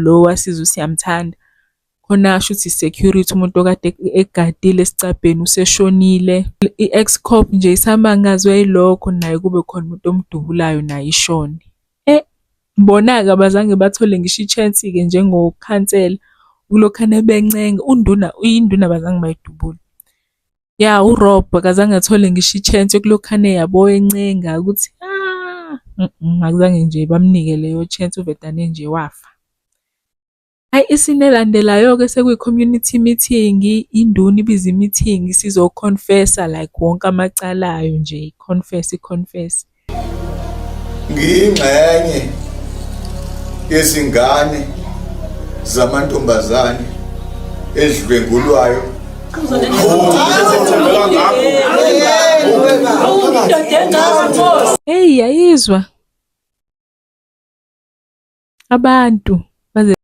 Lo wasiza uSiyamthanda. Khona shuthi security umuntu okade egadile esicabheni useshonile. I-ex-cop nje isamangazwe yilokho naye kube khona umuntu omdubulayo naye ishone. Eh, bona-ke abazange bathole ngisho i-chance-ke njengokhansela ukulokhane bencenga unduna, induna abazange bayidubule. Ya, uRob akazange athole ngisho i-chance yokulokhane yabo encenga ukuthi ah, akuzange nje bamnike leyo chance uvedane nje wafa. Hhayi isine elandelayo-ke sekuyi-community meeting, induna ibiza i-meeting sizo-confess-a like wonke amacala ayo nje, i-confess i-confess. Ngiyingxenye yezingane zamantombazane edlwengulwayo. Hey, yayizwa abantu baze